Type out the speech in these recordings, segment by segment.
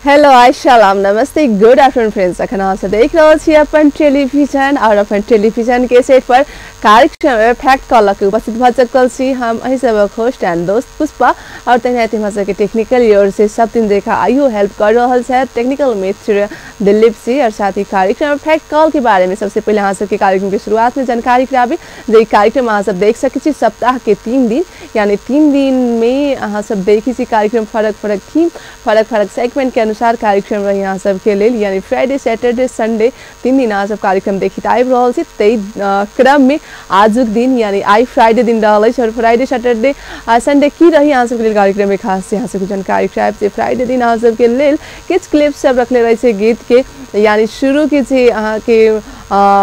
Hello अस्सलाम नमस्ते good afternoon friends. अखन अहाँ सब देख रहल छी अपन टेलीविजन और अपन टेलीविजन के सेट पर कार्यक्रम फैक्ट कॉल के उपस्थित भऽ चुकल छी। हम अही सबक होस्ट एंड दोस्त पुष्पा और तहिना हमरा सबके टेक्निकल ओर से सब दिन देखा आइयो हेल्प कर रहल छथि टेक्निकल मित्र दिलीप सिंह। और साथ ही कार्यक्रम फैक्ट कॉल के बारे में सबसे पहले अहाँ सबके कार्यक्रम के शुरुआत में जानकारी कराबी जे कार्यक्रम अहाँ सब देख सकै छी सप्ताह के 3 दिन यानी 3 दिन में अहाँ सब देखै छी कार्यक्रम फरक फरक थीम फरक फरक सेगमेंट के अनुसार कार्यक्रम रही अहाँ सबके लेल यानी फ्राइडे सैटरडे संडे 3 दिन अहाँ सब कार्यक्रम देखित आबि रहल छी। ताहि क्रम में आजुक दिन यानी आई फ्राइडे दिन रहल अछि और फ्राइडे सैटरडे आ संडे की रही अहाँ सबके लेल कार्यक्रम में खास से अहाँ सबके जानकारी करायब जे फ्राइडे दिन अहाँ सबके लेल किछु क्लिप सब रखले रहै छै गीत के यानी शुरू के जे अहाँके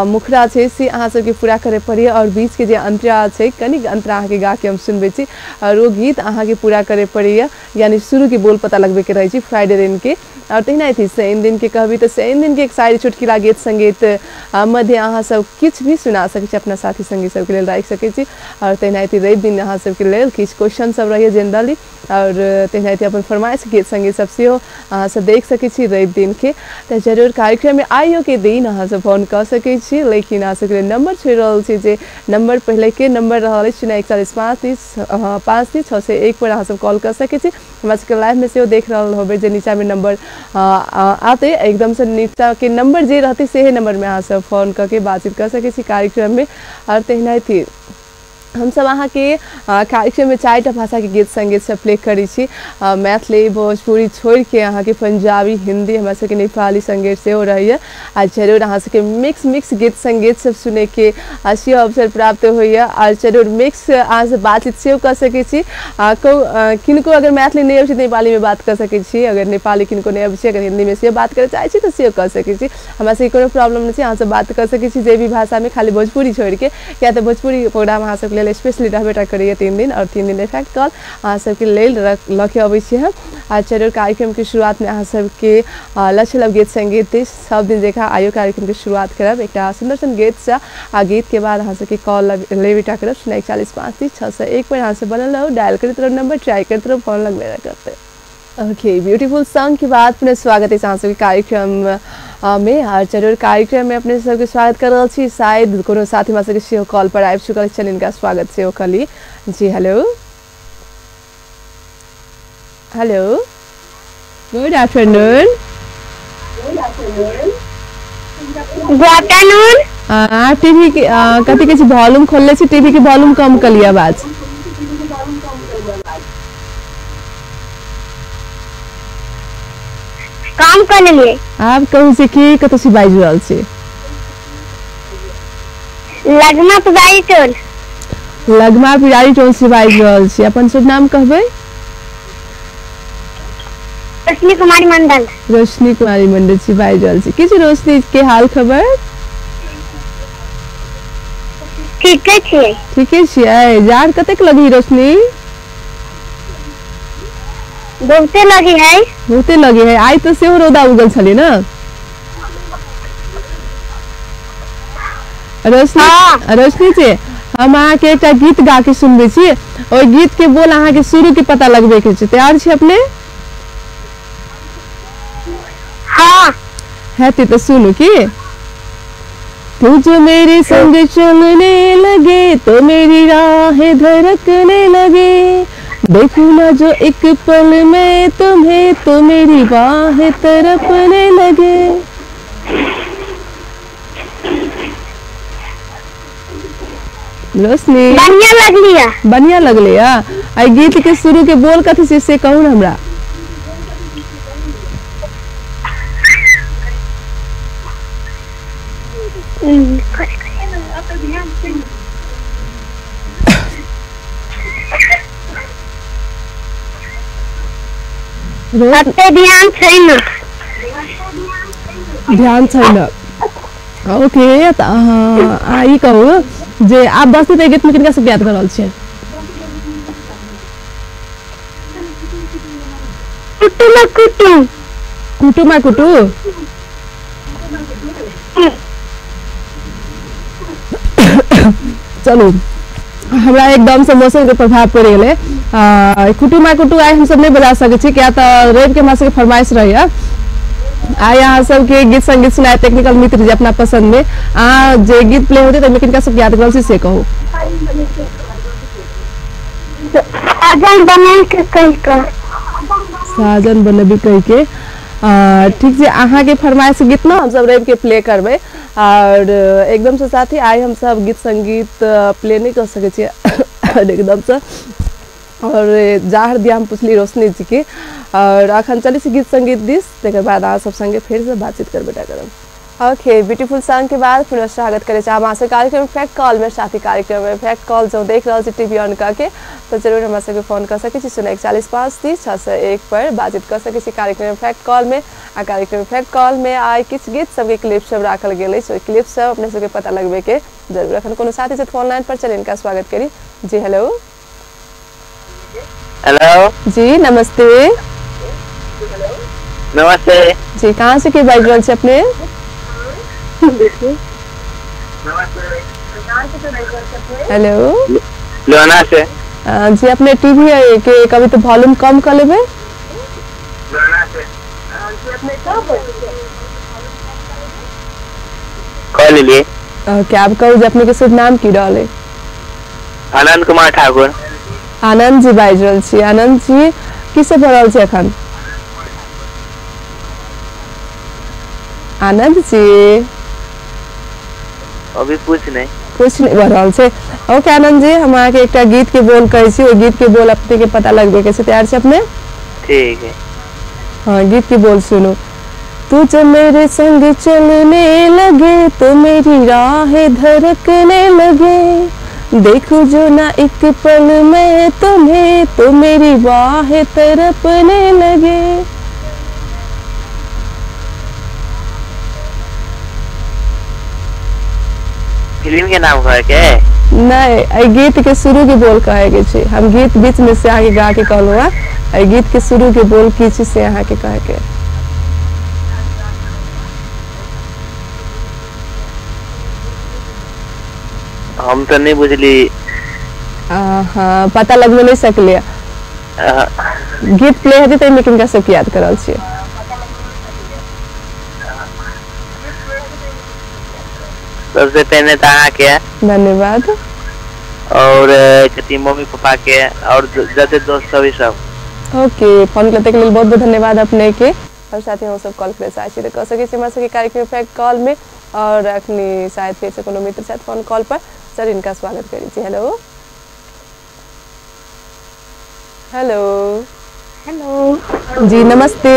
मुखड़ा छै से अहाँ सबके पूरा करे पड़ैए और बीच के जे अंतरा छै कनिक अंतरा अहाँके गा के हम सुनबै छी और ओ गीत अहाँके पूरा करे पड़ैए यानी शुरू के बोल पता लगबे के रहै छै फ्राइडे दिन के। और तहिना अथी शनि दिन के कहबी तऽ शनि दिन के एक सारी चुटकिला गीत संगीत मध्य अहाँ सब किछु भी सुना सकै छी अपना साथी संगी सबके लेल राखि सकै छी। और तहिना अथी रवि दिन अहाँ सबके लेल किछु क्वेश्चन सब रहैए जनरली और तहिना अथी अपन फरमाइश गीत संगीत सब सेहो अहाँ सब देख सकै छी रवि दिन के। तऽ जरूर कार्यक्रम में आइयो के दिन अहाँ सब फोन कऽ सकै छी, लेकिन अहाँ सबके लेल नंबर छोड़ि रहल छी जे नंबर पहिले के नंबर रहल अछि 041 5 3 5 3 6 1 पर अहाँ सब कॉल कऽ सकै छी। हमरा सबके लाइव में सेहो देख रहल होबै जे नीचा में नंबर आते एकदम से नीचा के नंबर जे रहते सेहे नंबर में अहाँ सब फोन करके बातचीत कर सकै छी कार्यक्रम में। और तहिना थी हम सब अहाँ के कार्यक्रम में 4टा भाषा के गीत संगीत सब प्ले करै छी। मैथिली भोजपुरी छोड़ के अहाँ के पंजाबी हिंदी हमरा सबके नेपाली संगीत सेहो रहैए आ जरूर अहाँ सबके मिक्स मिक्स गीत संगीत सब सुनै के सेहो अवसर प्राप्त होइए। और जरूर मिक्स अहाँ से बातचीत सेहो कऽ सकै छी। किनको अगर मैथिली नहि अबै छै तऽ नेपालीमे बात कऽ सकै छी, अगर नेपाली किनको नहि अबै छै अगर हिन्दीमे सेहो बात करय चाहै छी तऽ सेहो कऽ सकै छी। हमरा सबके कोनो प्रॉब्लम नहि छै, अहाँ सब बात कऽ सकै छी जे भी भाषामे, खाली भोजपुरी छोड़िके, किया तऽ भोजपुरी प्रोग्राम अहाँ सबके लेल स्पेशली रहबे टा करैए 3 दिन और 3 दिन इफेक्ट कॉल अहाँ सबके लेल लऽ के अबै छी हम। आ जरूर कार्यक्रम के शुरुआत में अहाँ सबके लछलब गीत संगीत सब दिन देखा आइयो कार्यक्रम के शुरुआत करब एकटा सुन्दर सन गीतसँ। आ गीत के बाद अहाँ सबके कॉल लेबे टा करब 041 5 3 6 1 पर अहाँ सब बनल रहू, डायल करैत रहू नंबर, ट्राई करैत रहू, फोन लगबे करते। ओके ब्यूटीफुल सॉन्ग के बाद पुनः स्वागत है अहाँ सबके कार्यक्रम में। और जरूर कार्यक्रम में अपने सबके स्वागत कर रहल छी। शायद कोनो साथी हमरा सबके सेहो कॉल पर आबि चुकल छनि, इनका स्वागत सेहो कर ली। जी hello hello good afternoon. Good afternoon. TV के कथी कहै छै वॉल्यूम खोलले छी, टीवी के वॉल्यूम कम कर लिअ आवाज। काम कर लेलिए। आप कहू से की कतौ से बाजि रहल छी? लगमा पुजारी टोल। लगमा पुजारी टोल से बाजि रहल छी। अपन शुभ नाम कहबै? रोशनी कुमारी मंडल। रोशनी कुमारी मंडल से बाजि रहल छी। की छै रोशनी के हाल खबर? ठीके छियै। ठीके छियै। जाड़ कतेक लगी रोशनी? बहुते लगी है। बहुते लगी है। आइ तऽ सेहो रौदा उगल छलै ने रोशनी? रोशनी जी हम अहाँके एकटा गीत गा के सुनबै छी, ओहि गीत के बोल अहाँके शुरू के पता लगबे के छै। तैयार छी अपने? हाँ। हेतै तऽ सुनू की। तू जो मेरे संग चलने लगे तो मेरी राहें धड़कने लगे, देखूं ना जो एक पल में तुम्हें तो मेरी बाहें तड़पने लगे। रोशनी बढ़िया लगलिया। बढ़िया लगलिया। आ गीत के शुरू के बोल कथी छै से कहू ना हमरा। ध्यान छैन। ध्यान छैन। ओके तऽ अहाँ ई कहू जे आब बसती तऽ गीत में किनका सब याद कर रहल छियै? कुटुमा कुटु। कुटुमा कुटु। चलू हमरा एकदम से मौसम के प्रभाव पड़ि गेलै। कुटुमा कुटु आइ हमसब नहि बजा सकै छी, किया तऽ रवि के हमरा सबके फरमाइश रहैया। आइ अहाँ सबके गीत संगीत सुनाए टेक्निकल मित्र जी अपना पसंद में अहाँ जे गीत प्ले होते तमे किनका सब याद करल छी से कहू। साजन बना के कह के, साजन बनबी कह के। ठीक छै, अहाँ के फरमाइश गीत ना हम सब रवि के प्ले करबै। और एकदम से साथी आइ हम सब गीत संगीत प्ले नहीं कर सकै छियै एकदम से। और जाहर दिया हम पुछली रोशनी जी के। और अखन चलै छी गीत संगीत दिस, तकर बाद अहाँ सब संगे फेर से बातचीत करबे करब। ओके, ब्यूटीफुल सॉन्ग के बाद पुनः स्वागत करे चाहब अहाँ सब कार्यक्रम फैक्ट कॉल में। साथी कार्यक्रम में फैक्ट कॉल जो देख रहल छी टीवी ऑन करके, तो जरूर हमरा सबके फोन कर सकै छी 041 5 30 601 पर बातचीत कर सकै छी कार्यक्रम फैक्ट कॉल में। आ कार्यक्रम फैक्ट कॉल में आइ किछु गीत सबके क्लिप सब राखल गेल अछि, ओहि क्लिप सब अपने सबके पता लगबे के जरूर। अखन कोनो साथी छथि फोन लाइन पर, चल इनका स्वागत करी। जी हेलो। हेलो जी नमस्ते। नमस्ते जी, कहाँ से के बाजि रहल छी अपने? हेलो, लोना से। जी अपने टीवी के कभी तो वॉल्यूम कम कर लेबे। कर लेलिए। ओके, आप कहू जे अपने के शुभ नाम की रहल है? आनंद कुमार ठाकुर। आनंद जी बाजि रहल छी। आनंद जी की सब भऽ रहल छै अखन? आनंद जी अभी कुछ नहीं, कुछ नहीं भऽ रहल छै। ओके आनंद जी, हम अहाँके एकटा गीत के बोल कहै छी, ओहि गीत के बोल अपने के पता लगबे के छै। तैयार छै अपने? ठीक है। हाँ, गीत के बोल सुनो। तू जब मेरे संग चलने लगे तो मेरी राहें धड़कने लगे, देखो जो ना एक पल में तुम्हें तो मेरी बाहें तड़पने लगे। फिल्म के नाम कहे के? नहीं, एहि गीत के शुरू के बोल कहे के छै। हम गीत बीच में से आगे गा के कहलहुँ हँ, एहि गीत के शुरू के बोल की छै से अहाँ के कहे के। हम तो नहीं बुझली। हाँ, पता लगबे नहीं सकलिए। गीत प्ले हेतै ताहिमे किनका सबके याद करल छियै? सबसे पहले तो अहाँ के धन्यवाद, और कथी मम्मी पापा के, और जते दोस्त सब सब। ओके, फोन करते के लेल बहुत बहुत धन्यवाद अपने के। और साथ ही हम सब कॉल करे चाहै छी तऽ कऽ सकै छी हमरा सबके कार्यक्रम फैक्ट कॉल में। और अखनी शायद फेर से कोनो मित्र छथि फोन कॉल पर, सर इनका स्वागत करै छी। हेलो। हेलो। हेलो जी नमस्ते।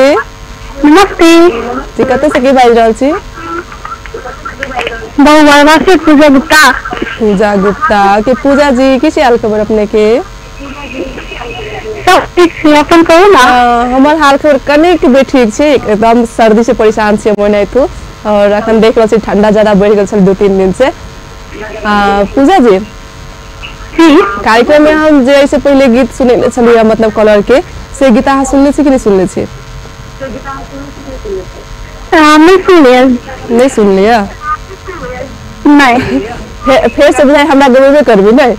नमस्ते जी, कतऽ से के बाजि रहल छी? बहुबरवा से पूजा गुप्ता। पूजा गुप्ता के पूजा जी, की हाल खबर अपने के? सब ठीक छै, अपन कहू ना। हमर हाल खबर कनिक बे ठीक छै, एकदम सर्दी से परेशान छी हम ओनाहितो। और अखन देख रहल छी ठंडा ज्यादा बढ़ि गेल छल 2-3 दिन से। पूजा जी, कार्यक्रम में हम जे एहिसे पहिले गीत सुनेने छलियै, मतलब कॉलर के, से गीत अहाँ सुनने छी कि नहीं सुनने छी? नहीं सुनलियै। नहीं सुनलियै? नहीं। फेर से बुझाइ हमरा गबेबे करबी नहीं?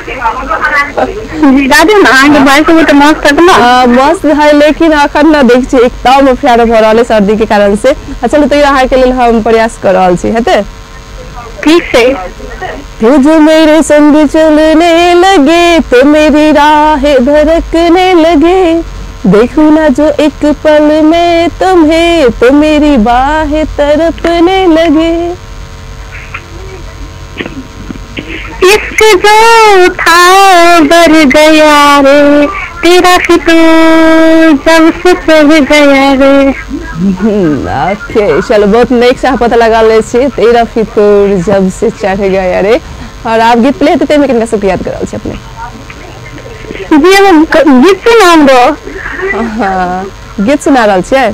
जी दादी ना, अहाँके वॉइस तऽ मस्त है ना। मस्त है, लेकिन अखन ना देख छी एकदम फ्यारो भऽ रहल है सर्दी के कारण से। चलू तैयो अहाँके लेल हम प्रयास कर रहल छी, हेतै? ठीक छै। तू जो मेरे संग चलने लगे तो मेरी राहें धड़कने लगे, देखूं ना जो एक पल में तुम्हें तो मेरी बाहें तड़पने लगे। इश्क जो था बर गया रे, तेरा फितूर जब से चढ़ गया रे। ओके, चलो बहुत नीक से पता लगा ले छी, तेरा फितूर जब से चढ़ गया रे। और आप गीत प्ले हेतै ताहिमे किनका सबके याद करल छी अपने? जी हम गीत सुना दो। हाँ, गीत सुना रहल छियै?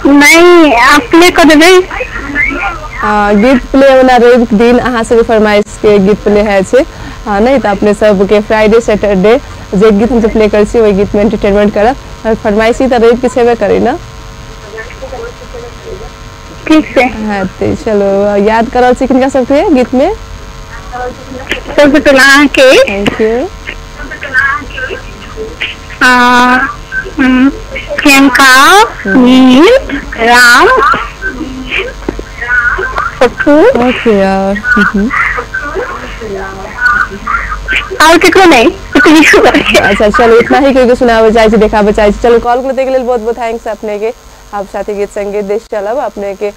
नहीं, आप प्ले कर देबै। गीत प्ले ओना रवि दिन अहाँ सबके फरमाइश के गीत प्ले होइ छै, नहीं तऽ अपने सबके फ्राइडे सैटरडे जे गीत हमसब प्ले करै छी ओहि गीत में एंटरटेनमेंट करब। और फरमाइशी तऽ रवि के छेबे करै ना। ठीक छै। हाँ तऽ चलो याद करल छी किनका सबके गीत में? सबसे पहले अहाँके। Thank you. Priyanka, Neel, Ram, Pappu. Okay और और केकरो नहीं। अच्छा चलो इतना ही कोई सुनावे चाहे छी, देखावे चाहे छी। चलो कॉल के लेल बहुत बहुत thanks अपने के। आप साथी गीत संगीत देश चलब अपने के।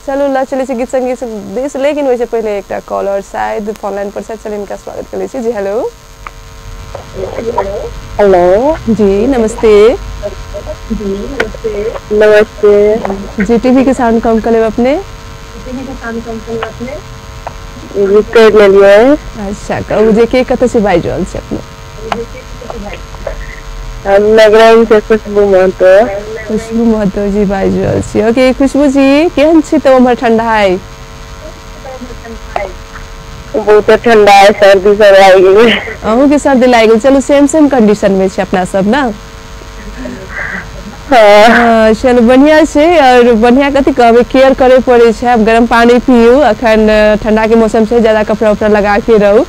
चलो ल चले छी गीत संगीत देश, लेकिन वैसे पहले एक कॉलर शायद फोन लाइन पर से, चल इनका स्वागत कर लीजिए। जी हेलो। हेलो जी नमस्ते। नमस्ते जी, टीवी के साउंड कम कर लेब अपने। जी कर लेलियै। अच्छा कहू जे के कतऽ से बाजि रहल छी अपने? हम नगरम से खुशबू महतो। खुशबू महतो जी बाजि रहल छी। ओके खुशबू जी, केहन छी तऽ उम्हर ठंडा है? बहुत ठंडा है, सर्दी सब लागि गेल। अहूँ के सर्दी लागि गेल। चलू सेम सेम कंडीशन में छी अपना सब ना। हाँ। चलू बढ़िया छै। और बढ़िया कथी कहबै, केयर करे पड़ै छै। आब गरम पानी पियू, अखन ठंडा के मौसम छै, ज्यादा कपड़ा उपड़ा लगा के रहू।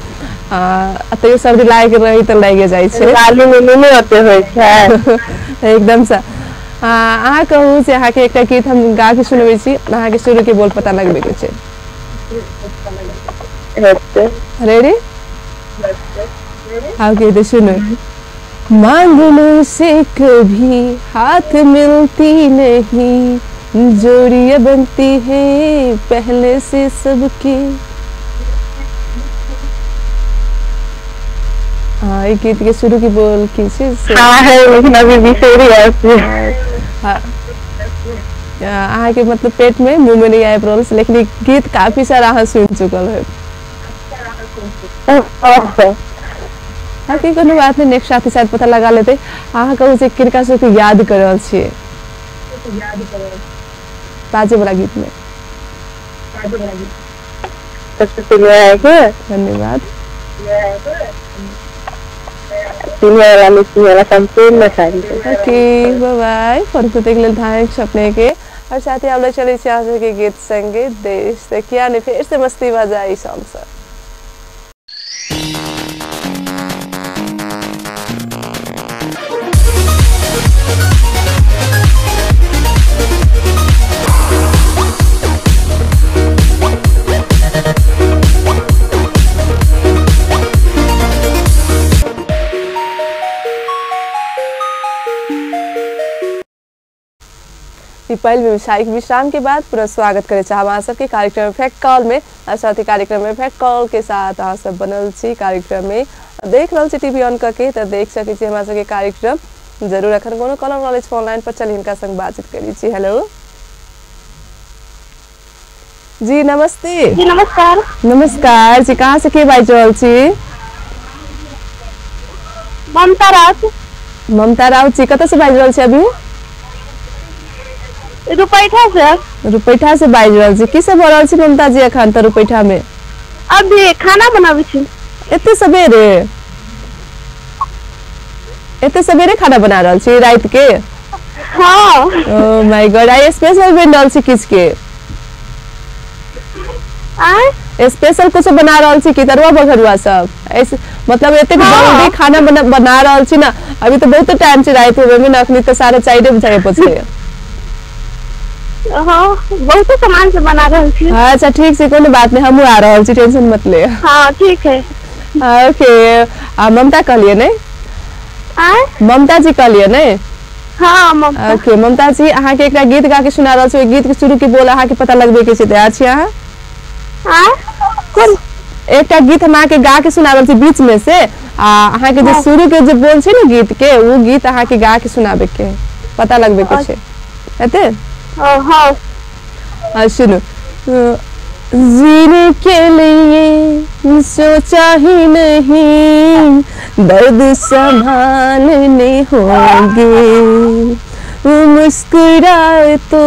तैयो सर्दी लागि रही तऽ लागि जाइ छै। गाली में नहि ओते होइ छै एकदम से। अहाँ कहू जे अहाँके एकटा गीत हम गा के सुनबै छी, अहाँके शुरू के बोल पता लगबे के छै। रेडी? ओके तो सुनो। मांगने से कभी हाथ मिलती नहीं, जोड़ियां बनती है पहले से सबकी। हाँ ये गीत के शुरू की बोल की चीज। हाँ है, लेकिन अभी बिसरी हाँ अहाँ के मतलब पेट में मुंह में नहीं आबि रहल छै, लेकिन गीत काफी सारा अहाँ सुन चुकल है। हाँ कोनो बात नहीं, नेक्स्ट साथी साथ पता लगा लेते। अहाँ कहू जे किनका सबके याद कर रहल छियै बाजे वाला गीत में? सबसे पहले के धन्यवाद। संपूर्ण। ओके बाय बाय, फोन के लेल thanks अपने के। और साथ ही आप लोग चले के गीत संगीत देश किया ने फिर से मस्ती बजाई सॉन्ग सर। पहल व्यवसायिक विश्राम के बाद पूरा स्वागत करे चाहब अहाँ सबके कार्यक्रम फैक्ट कॉल में। और साथ ही कार्यक्रम में फैक्ट कॉल के साथ अहाँ सब बनल छी, कार्यक्रम में देख रहल छी टीवी ऑन करके तो देख सकै छी हमरा सबके कार्यक्रम। जरूर अखन कोनो कॉलर नॉलेज फोन लाइन पर चली हिनका संग बातचीत करी छी। हेलो जी नमस्ते। जी नमस्कार। नमस्कार जी, कहाँ से के बाजि रहल छी? ममता राउत। ममता राउत जी कतऽ से बाजि रहल छी अभी? रुपैठा से। रुपैठा से बाजि रहल छी। की सब भऽ रहल छै ममता जी अखन तऽ रुपैठा में? अभी खाना बनाबै छी। एते सबेरे? एते सबेरे खाना बना रहल छी राति के? हाँ। ओ my God, I special बनि रहल छी किछ के? आय स्पेशल कुछ बना रहल छी की? तरुआ बघरुआ सब ऐसे मतलब एते जल्दी खाना बना रहल छी ना, अभी तो बहुत टाइम छै राति होबे में ना, अखनी तऽ 4:30 बजे पहुंचले। हाँ बहुत सामान से बना रहल छी। अच्छा ठीक छै, कोनो बात नहीं, हमहूँ आ रहल छी, टेंशन मत ले। हाँ ठीक है। ओके ममता कहलिए नहीं? ममता जी कहलिए नहीं? हाँ ममता। ओके ममता जी, अहाँ के एकटा गीत गा के सुना रहल छी, ओहि गीत के शुरू के बोल अहाँ के पता लगबे के छै, तैयार छी अहाँ? कोन एकटा गीत हम अहाँ के गा के सुना रहल छी बीच में से, आ अहाँ के जे शुरू के जे बोल छै ने गीत के, वो गीत अहाँ के गा के सुनाबे के, पता लगबे के छै। हेतै? हाँ। सुनो। जीने के लिए सोचा ही नहीं, दर्द संभालने होंगे, मुस्कुराए तो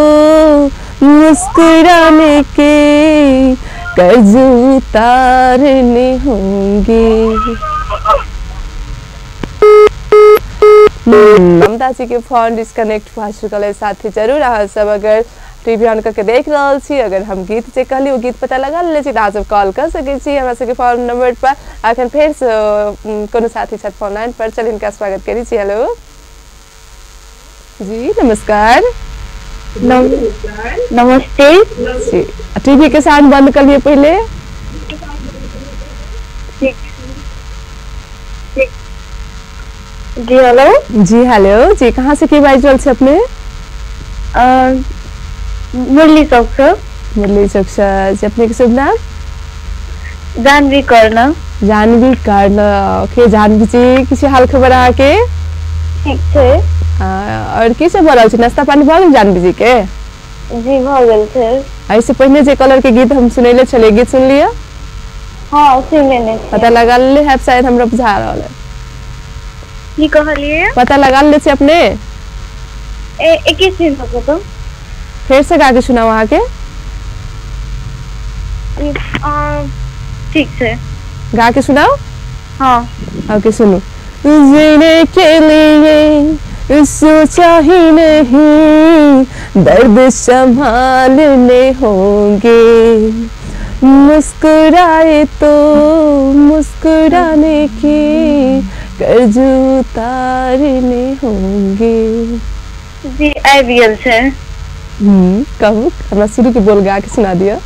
मुस्कुराने के कर्ज उतारने होंगे। ममता जी के फोन डिस्कनेक्ट भऽ चुकल है। साथी जरूर अहाँ सब अगर टीवी ऑन करके देख रहल छी, अगर हम गीत जे कहली ओ गीत पता लगा लेले छी तऽ अहाँ सब कॉल कर सकै छी हमरा सबके फोन नंबर पर। अखन फेर से कोनो साथी छथि फोन लाइन पर, चल हिनका स्वागत करै छी। हेलो जी नमस्कार। नमस्ते। जी टीवी के साउंड बंद कर लिए पहले। जी हेलो। जी हेलो। जी कहाँ से की बाजि रहल छी अपने? मुरली चौक से। मुरली चौक से। जी अपने के शुभ नाम? जानवी कर्ण। जानवी कर्ण। ओके जानवी जी किसी हाल खबर अहाँ के? ठीक छै। और की सब भऽ रहल छै? नाश्ता पानी भऽ गेल जानवी जी के? जी भऽ गेल छै। एहिसे पहिने जे कलर के गीत हम सुनैले छलियै, गीत सुनलियै? हाँ सुनि लेने छियै। पता लगा लेले हैब शायद, हमरा बुझा रहल है। की कहलियै? पता लगा लेले छी अपने? 21 दिन तक। फेर से गा के सुनाउ अहाँ के। ठीक छै। गा के सुनाउ? हाँ। ओके सुनू। जीने के लिए सोचा ही नहीं, दर्द संभालने होंगे, मुस्कुराए तो मुस्कुराने की कर्ज उतारने होंगे। जी आबि गेल छै। कहू हमरा शुरू के बोल गा के सुना दिया।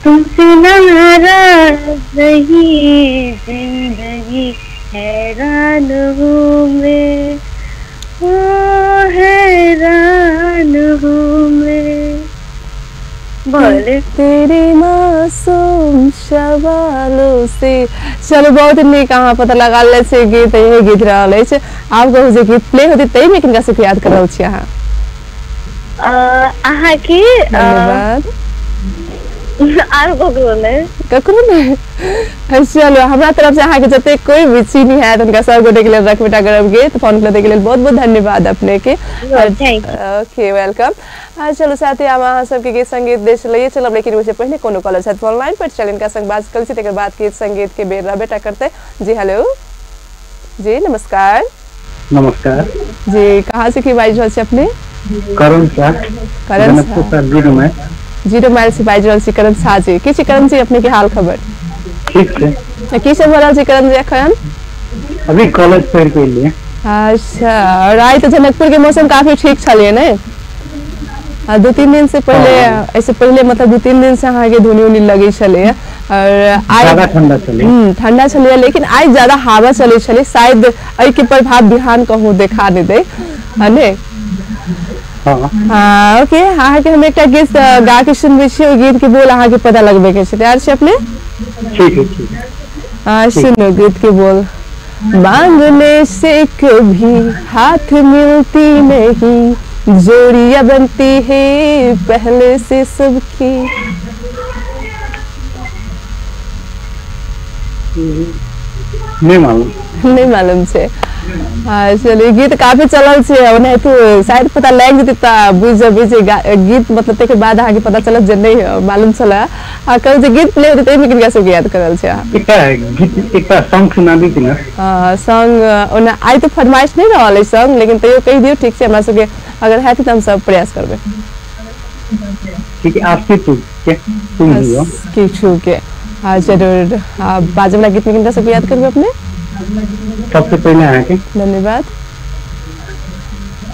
तुमसे नाराज नहीं जिंदगी, हैरान हूँ मैं, ओ हैरान हूँ मैं। बोले तेरे मासूम सवालों से। चलो बहुत नीक, अहाँ पता लगा ले छै गीत, यही गीत रहल अछि। आब कहू जे गीत प्ले होतै ताहिमे में किनका सबके याद कर रहल छी अहाँ? अहाँ के धन्यवाद। आर ककरो नहि? ककरो नहि। चलो हमरा तरफ से अहाँ के जते कोई भी चीनी है हुनका सब गोटे के लेल रखबेटा करब गीत। फोन करे के लेल बहुत बहुत धन्यवाद अपने के। Okay welcome. चलो साथी हम अहाँ सबके गीत संगीत देश लइए चलब, लेकिन ओहिसे पहिने कोनो कॉलर छथि फोन लाइन पर, चल इनका संग बात करै छी, तकर बाद गीत संगीत के बेर रहबेटा करते। जी हेलो। जी नमस्कार। नमस्कार। जी कहाँ से की बाजि रहल छी अपने? करण शाह। करण शाह 0 माइल से बाजि रहल छी करण शाह जी। की छी करण जी अपने के हाल खबर? ठीक छै। की सब भऽ रहल छै करण जी एखन? अभी कॉलेज पढ़ के एलियै। अच्छा, और आइ तऽ जनकपुर के मौसम काफी ठीक छलियै ने? 2-3 दिन से पहले, ऐसे पहले मतलब 2-3 दिन से अहाँ के धुनी उनी लगे छलै और आइ ज्यादा ठंडा छलै। ठंडा छलै, लेकिन आइ ज्यादा हवा चलै छलै, शायद एहि के प्रभाव बिहान कहूँ देखा नहि दै है ने? हाँ ओके। अहाँ के हम एकटा गीत गा के सुनबै छी, ओहि गीत के बोल अहाँ के पता लगबे के छै। तैयार छी अपने? ठीक है ठीक है। सुनो गीत के बोल। मांगने से कभी हाथ मिलती नहीं, जोड़ियां बनती है पहले से सबकी। नहीं मालूम। नहीं मालूम छै। हाँ चलिए गीत काफी चलल छै, ओनाहितो तो शायद पता लागि जेतै तऽ बुझि जेबै जे गीत मतलब तकर बाद अहाँके पता चलत जे नहीं मालूम छलै। आ कहू जे गीत प्ले होतै ताहिमे किनका सबके याद करल छै अहाँ? एकटा गीत एकटा सॉन्ग सुना दी ने। सॉन्ग ओना आइ तऽ फरमाइश नहि रहल अछि सॉन्ग, लेकिन तैयो कहि दियौ। ठीक छै, हमरा सबके अगर हैत तऽ हम सब प्रयास करबै। ठीक है, आपकी तू के सुन लियो किछु के। हाँ जरूर। बाजै वाला गीत में किनका सबके याद करबै अपने? सबसे पहले अहाँ के धन्यवाद।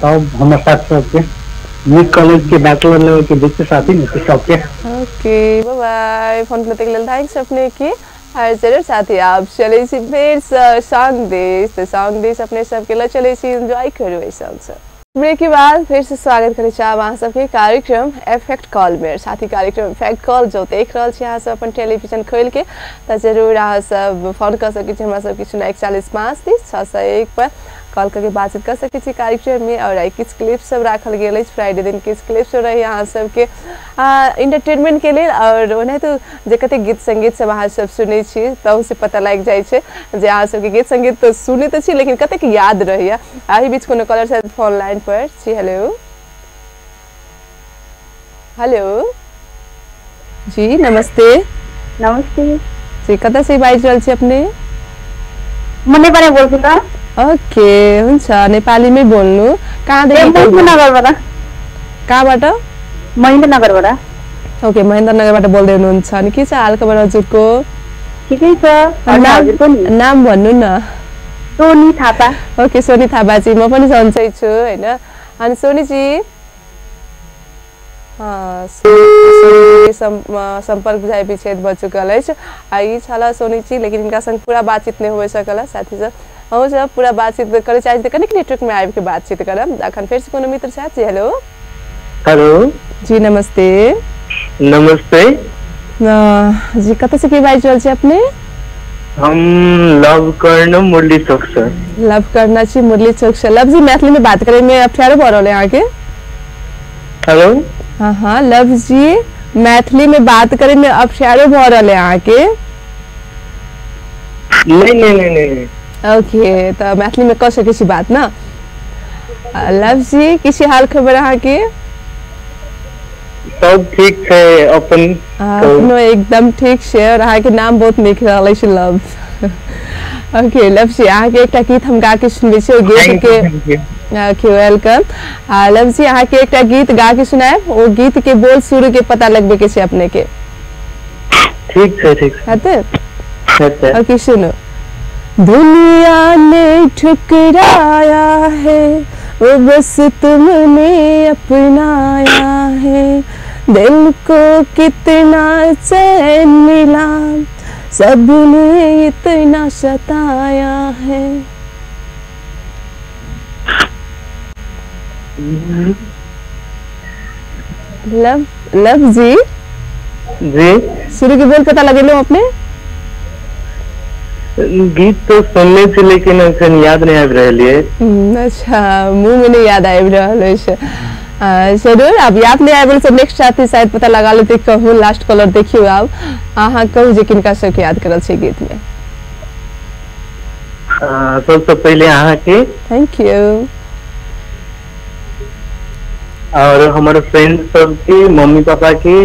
तब हमर साथ सबके नीक कॉलेज के बैचलर लेवल के जितने साथी ने सबके। ओके बाय बाय। फोन करने के लिए thanks अपने की। और जरूर साथी आप चले छी फेर सॉन्ग देश, तो सॉन्ग देश अपने सबके ल चले छी, एंजॉय करू एहि सॉन्ग से। ब्रेक के बाद फिर से स्वागत करै छी अहाँ सबके कार्यक्रम इफेक्ट कॉल में। साथी कार्यक्रम इफेक्ट कॉल जो देख रहल छी अहाँ सब अपन टेलीविजन खोलि के, तऽ जरूर अहाँ सब फोन कऽ सकै छी हमरा सबके 0141 5 30 601 पर कॉल करके बातचीत कर सकै छी कार्यक्रम में। और किछु क्लिप सब राखल गेल अछि, फ्राइडे दिन किछु क्लिप सब रही अहाँ सबके इंटरटेनमेंट के लेल। और ओनाहितो जे कतेक गीत संगीत सब अहाँ सब सुनै छी तहूसँ पता लागि जाइ छै जे अहाँ सबके गीत संगीत तऽ सुनै तऽ छी लेकिन कतेक याद रहैया। एहि बीच कोनो कॉलर शायद फोन लाइन पर छी। Hello hello. जी नमस्ते। नमस्ते। जी कतऽ से बाजि रहल छी अपने? म नेपाली बोल्छु त। ओके हुन्छ, नेपालीमै बोल्नु। कहाँदेखि? महेन्द्रनगरबाट। कहाँबाट? महेन्द्रनगरबाट। ओके महेन्द्रनगरबाट बोल्दै हुनुहुन्छ। अनि के छ हालखबर हजुरको? ठिकै छ। नाम भन्नु न। सोनी थापा। ओके सोनी थापा जी, म पनि सन्चै छु हैन। अनि सोनी जी संपर्क बुझाइ विच्छेद भ चुकल अछि। आ ई छल सोनी जी, लेकिन हिनका संग पूरा बातचीत नहि हो सकल। साथी सब अहूँ सब पूरा बातचीत करे चाहै छी त कनिक नेटवर्क में आबि के बातचीत करब। अखन फेर से कोनो मित्र छथि जी। हेलो। हेलो जी, नमस्ते। नमस्ते जी, कतऽ से के बाजि रहल छी अपने? हम लव कर्ण मुरली चौक से। लव करना छी मुरली चौक से। लव जी, मैथिली में बात करे में अठ्ठारह भऽ रहल है अहाँके। हेलो। हाँ हाँ, लव जी मैथिली में बात करे में अठ्ठारह भऽ रहल है अहाँके। नहीं नहीं नहीं नहीं। ओके, तो मैथिली में कह सकै छी बात ना। लव जी, किसी हाल खबर अहाँके? सब ठीक छै, अपन अपनो एकदम ठीक छै। और अहाँके नाम बहुत नीक रहल अछि, लव। ओके लव जी, अहाँके एकटा गीत हम गा के सुनबै छी, ओहि गीत के। Okay welcome. लव जी, अहाँके एकटा गीत गा के सुनायब, ओ गीत के बोल सुर के पता लगबे के छै अपने के। ठीक छै, ठीक छै। ओके सुनो। दुनिया ने ठुकराया है, वो बस तुमने अपनाया है, दिल को कितना चैन मिला, सबने इतना सताया है। लव लव जी जी, शुरू के बोल पता लगेलो अपने? गीत तो सुनने छी लेकिन अखन याद नहीं आबि रहल है। अच्छा, मुँह में नहीं याद आबि रहल अछि। जरूर अब याद नहीं आबि रहल, नेक्स्ट साथी शायद पता लगा लेते। कहू लास्ट कॉलर देखियो, आब अहाँ कहू जे किनका सबके याद करल छै गीत में। सबसे पहले अहाँ के thank you, और हमारे फ्रेंड सबके, मम्मी पापा के,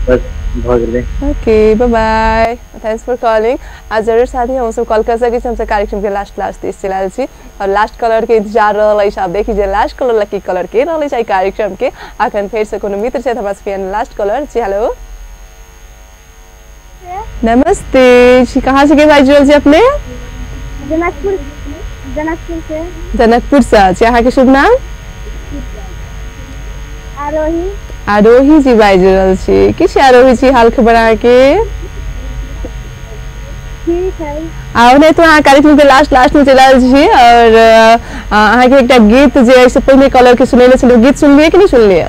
बस भ गेलै। Okay bye bye, thanks for calling. आ जरूर साथी हम सब कॉल कर सकै छी, हमसब कार्यक्रम के लास्ट लास्ट दिस चलि आयल छी और लास्ट कॉलर के इंतजार रहल अछि। आब देखी जे लास्ट कॉलर लकी कॉलर के रहल अछि एहि कार्यक्रम के। अखन फेर से कोनो मित्र छथि हमरा सबके लास्ट कॉलर जी। हेलो नमस्ते जी, कहाँ से के बाजि रहल छी अपने? जनकपुर। जनकपुर से। जनकपुर से जी, अहाँके शुभ नाम? आरोही। आरोही जी बाजि रहल छी। की छै आरोही जी हाल खबर अहाँके? ठीक है। आओ नहीं तो अहाँ कार्यक्रम के लास्ट लास्ट में चलि आयल छी और अहाँके एकटा गीत जे एहिसँ पहिने कॉलर के सुनेने छलहुँ, गीत सुनलियै कि नहि सुनलियै?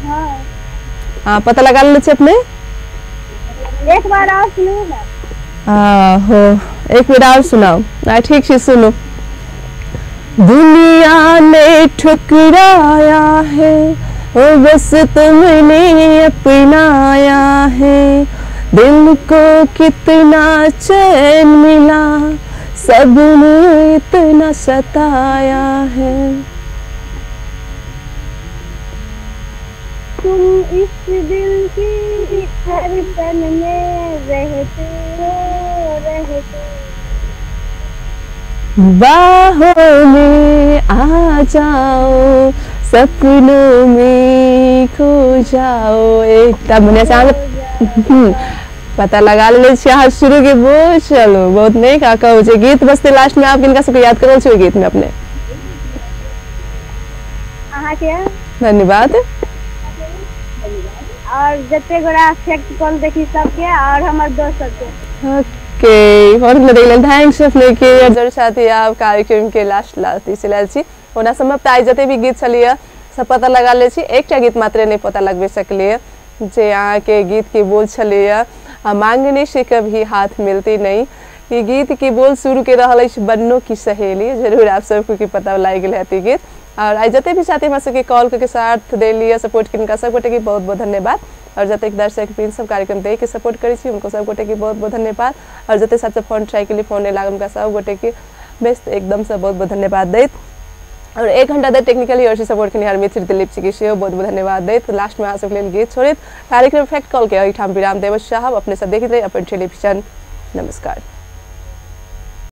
हाँ। पता लगा लेने छी अपने? एक बार और सुनू ना। हो, एक बेर और सुनाउ। ठीक छै सुनू। दुनिया ने ठुकराया है, वो बस तुमने अपनाया है, दिल को कितना चैन मिला, सबने इतना सताया है। तुम इस दिल की धड़कन में रहते हो, रहते बाहों में आ जाओ, सपनों में खो जाओ। एकदम बढ़िया से अहाँ पता लगा लेने छी अहाँ शुरू के बोल। चलो बहुत नीक। आ कहू जे गीत बजते लास्ट में आप किनका सबके याद करल छी ओहि गीत में अपने? अहाँके धन्यवाद। और जते गोरा फैक्ट कॉल देखी सबके और हमर दोस्त सबके। ओके, बहुत लेल thanks अपने के। और जरूर साथी आप कार्यक्रम के लास्ट लास्ट दिस चलि आयल छी। ओना समाप्त आइ जते भी गीत छलियै सब पता लगा ले छी, एकटा गीत मात्र नहीं पता लगबे सकलियै जे अहाँके गीत के बोल छलैया मांगने से कभी हाथ मिलती नहीं। ये गीत के बोल शुरू के रहल अछि बन्नो की सहेली। जरूर आप सबके के पता लागि गेल हेतै गीत। और आइ जते भी साथी हमरा सबके कॉल करके साथ देलियै सपोर्ट किनका सब गोटे के बहुत बहुत धन्यवाद। और जतेक दर्शक वृंद सब कार्यक्रम देख के सपोर्ट करै छी उनको सब गोटे के बहुत बहुत धन्यवाद। और जते साथ फोन ट्राई के लिए फोन नहीं लागल उनका सब गोटे के बेस्ट एकदम से बहुत बहुत धन्यवाद दैत। और एक घंटा धरि टेक्निकली और सपोर्ट केनिहार मित्र दिलीप जी के सेहो बहुत बहुत धन्यवाद दैत। लास्ट में अहाँ सबके लेल गीत छोड़ैत कार्यक्रम फैक्ट कॉल के एहिठाम विराम देबऽ चाहब। अपने सब देखैत रही अपन टेलीविजन। नमस्कार।